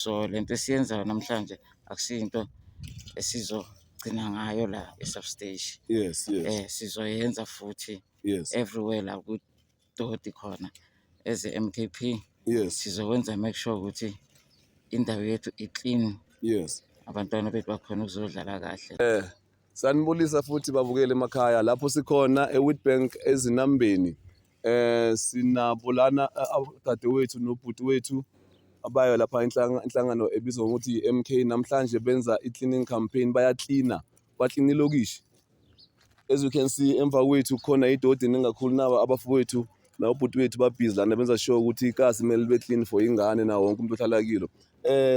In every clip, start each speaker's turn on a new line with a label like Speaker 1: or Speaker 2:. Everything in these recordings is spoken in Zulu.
Speaker 1: So lento esiyenzayo namhlanje akusiyinto esizogcina ngayo la e-substation. Sizoyenza futhi everywhere la kudoti khona as a-MKP. Sizokwenza make sure ukuthi indawo yethu i-clean. Abantwana bethu bakhona ukuzodlala kahle.
Speaker 2: Sanibulisa futhi babukeli emakhaya lapho sikhona eWitbank ezinambeni. Sinabo lana udadewethu nobhuti wethu abayo lapha inhlangano ebizwa ngokuthi i-MK. Namhlanje benza i-cleaning campaign, bayaklina, baklina ilokishi. As you can see, emva kwethu kukhona idoti eningi kakhulu. Naba abafowethu nabobhuti wethu babhizi lana, benza sure ukuthi ikasi kumele libe clean for ingane nawo wonke umuntu ohlala kilo.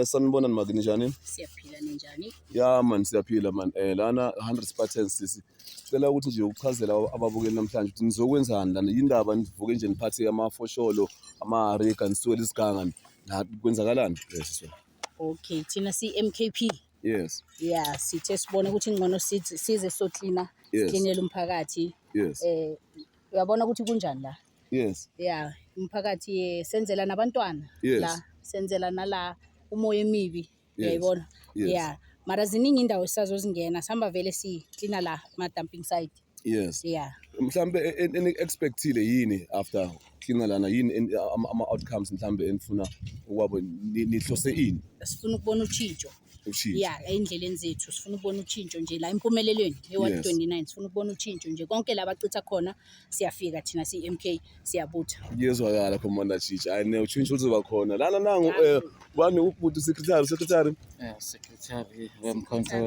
Speaker 2: Sanibonani make, ninjani?
Speaker 3: Siyaphila, ninjani?
Speaker 2: Ya man, siyaphila man. Lana 100 Spartans, sisi. Sicela ukuthi nje ukuchazela ababukeli namhlanje ukuthi nizokwenzani lana, yindaba nivuke nje niphathe amafosholo, amaharika, nisuke isiganga na kwenzakalani? Yes, sisi.
Speaker 3: Okay, thina si-MKP. Yeah, sithe sibone ukuthi ngcono size soklina, siklinele umphakathi. Uyabona ukuthi kunjani la? Yeah, umphakathi senzela nabantwana la, senzela nala umoya emibi. Uyayibona?
Speaker 2: Yes.
Speaker 3: Yeah. Mara ziningi indawo esisazozingena, sihamba vele siklina la ma dumping site. Yeah.
Speaker 2: Mhlambe eni expectile yini after cleaner lana, yini ama outcomes mhlambe enifuna ukwabo, nihlose ini?
Speaker 3: Sifuna ukubona utshintsho.
Speaker 2: Ushintsho.
Speaker 3: Yeah, ey'ndleleni zethu sifuna ukubona utshintsho nje la empumelelweni e-Ward 29, sifuna ukubona utshintsho nje konke la bachitha khona, siyafika thina siyi-MK, siyabutha.
Speaker 2: Kuyezwakala, Commander Chichi. Hayi ne, utshintsho luzoba khona. Lana nangu bani, ubhuti secretary.
Speaker 1: Secretary wemkhonto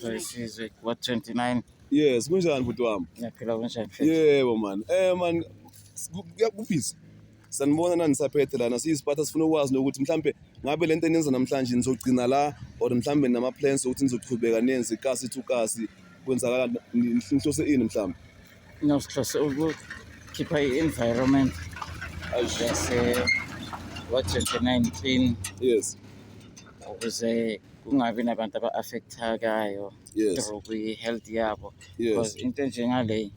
Speaker 1: wesizwe Ward 29.
Speaker 2: Yes, kunjani bhuti wami?
Speaker 1: Ngiyaphila, kunjani mfethu?
Speaker 2: Yebo man. Man, kubhizi. Sanibona nani, saphethe lana siyisiphatha, sifuna ukwazi nokuthi mhlambe ngabe lento eniyenza namhlanje nizogcina la or mhlambe nama plans ukuthi nizoqhubeka nenze kasi to kasi, kwenzakala, nihlose ini mhlambe?
Speaker 1: No, sihlose ukukhipha i-environment yase Ward 29 clean ukuze kungabi nabantu aba-affectakayo through kwi-health yabo. Because into enjengale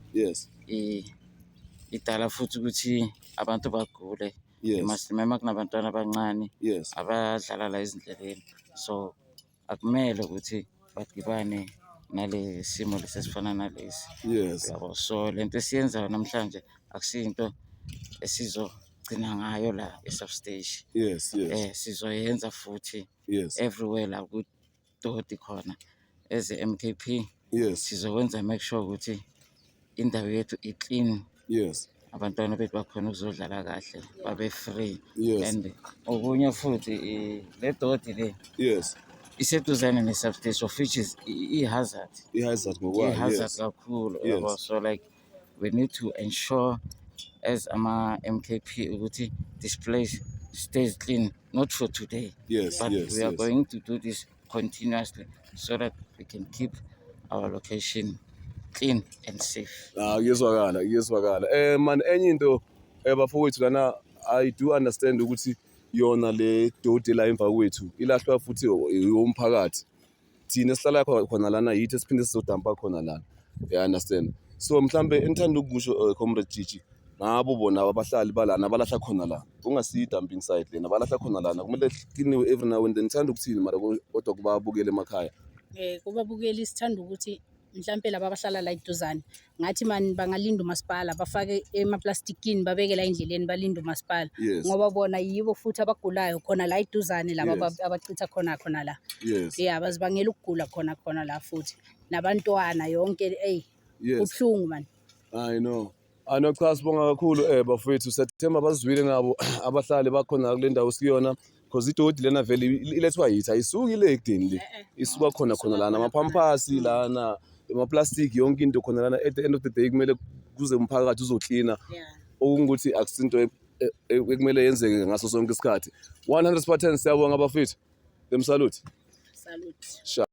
Speaker 1: idala futhi ukuthi abantu bagule. You must remember kunabantwana abancane abadlala la ezindleleni. So akumele ukuthi badibane nale simo lesi esifana nalesi. Yabo, so lento esiyenzayo namhlanje akusiyinto esizogcina ngayo la e-substation. Sizoyenza futhi everywhere la kudoti khona as a-MKP. Sizokwenza make sure ukuthi indawo yethu i-clean. Abantwana bethu bakhona ukuzodlala kahle, babe free. And okunye futhi, le doti le iseduzane ne-substation, of which is i-hazard.
Speaker 2: I-hazard ngokwayo.
Speaker 1: I-hazard kakhulu, yabo. So like we need to ensure as ama-MKP ukuthi this place stays clean, not for today, but we are going to do this continuously so that we can keep our location clean and safe.
Speaker 2: Ah, kuyezwakala, kuyezwakala. Man, enye into bafowethu lana, I do understand ukuthi yona le doti la emva kwethu ilahlwa futhi yomphakathi. Thina esihlala khona lana yithi esiphinde sizodampa khona lana. You understand? So mhlambe enithanda ukusho, Comrade Gigi, ngabo bona abahlali balana abalahla khona la. Kungasiyi dumping site lena, balahla khona lana. Kumele kliniwe every now and then. Nithanda ukuthini mara kodwa kubabukele emakhaya?
Speaker 3: Kubabukeli sithanda ukuthi mhlampe laba abahlala la eduzane, ngathi mani bangalinda umasipala, bafake emaplastikini, babeke la endleleni, balinde umasipala ngoba bona yibo futhi abagulayo khona la eduzane laba abachitha khona khona la. Yeah, bazibangela ukugula khona khona la futhi nabantwana yonke, eyi, kubuhlungu man.
Speaker 2: I know. I know, cha, sibonga kakhulu bafowethu, siyathemba bazwile nabo abahlali bakhona kule ndawo sikuyona, because idoti lena vele ilethwa yithi, ayisuki le ekudeni le, isuka khona khona lana, amaphampasi lana, ama-plastic, yonke into khona lana. At the end of the day kumele kuze umphakathi uzoklina, okungukuthi akusinto ekumele yenzeke ngaso sonke isikhathi. 100 Spartans, siyabonga bafethu, them salute.
Speaker 3: Salute.
Speaker 2: Sha.